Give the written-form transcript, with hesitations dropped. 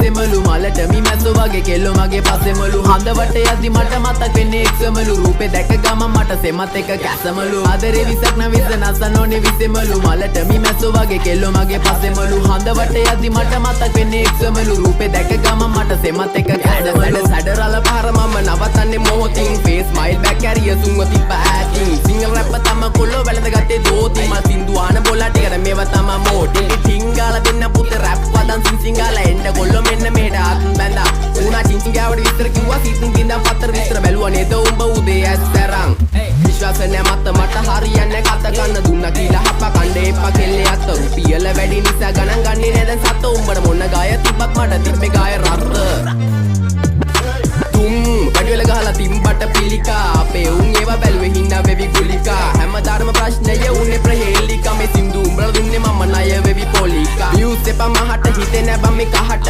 විසෙමලු. මලට මි මැස්සෝ වගේ කෙල්ලෝ මගේ පස්සෙමලු. හඳවට යද්දි මට මතක් වෙන්නේ එක්සමලු. රූපේ දැක ගමන් මට සෙමත් එක කැසමලු. ආදරේ විසක් නම් විස නසන්න ඕනේ විසෙමලු. මලට මි මැස්සෝ වගේ කෙල්ලෝ මගේ පස්සෙමලු. හඳවට යද්දි මට මතක් වෙන්නේ එක්සමලු. රූපේ දැක ගමන් මට සෙමත් එක කැසමලු. සැඩරල පාර මම නවතන්නේ මොහොතින්. ෆේස් ස්මයිල් බැක් කැරිය සුන්ව තිබ්බ ඈතින්. සිංගල් රැප් තම කොල්ලෝ වැළඳගත්තේ දෝතින්. මල් සින්දු ආන බොලා ටිකට මේවා තමා මෝටි. ටිංගාලා දෙන්න පුතේ රැප් වදන් සිං සිංගාලා. එන්න කොල්ලෝ මෙන්න මෙහෙට අත් බැඳා. උනා චින් චින් ගාවට විතර කිව්වා. සීතුන් ගින්දන් පතර විතර බැලුවා නේද උඹ උදේ ඇස් ඇරන්. විශ්වාස නෑ මත, මට හරියන්නේ කත කන්න දුන්නා කියලා හප කණ්ඩ එපා කෙල්ලේ අත. රුපියල වැඩි නිසා ගණන් ගන්නේ නෑ දැන් සත. උඹට මොන ගාය තිබ්බත් මට තිබ්බේ ගාය රත්ත. තුම් වැඩි වෙල ගහලා තිම්බට පිළිකා. අපේ උන් ඒවා බැලුවේ හිනා වෙවි ගුලිකා. හැමදාම ප්‍රශ්නය උන්නේ ප්‍රහේලිකා. මේ සින්දු උඹලා දුන්නේ මම ණය වෙවි පොලිකා. වියුස් එපා මහට, හිතේ නෑ බං මේ කහට.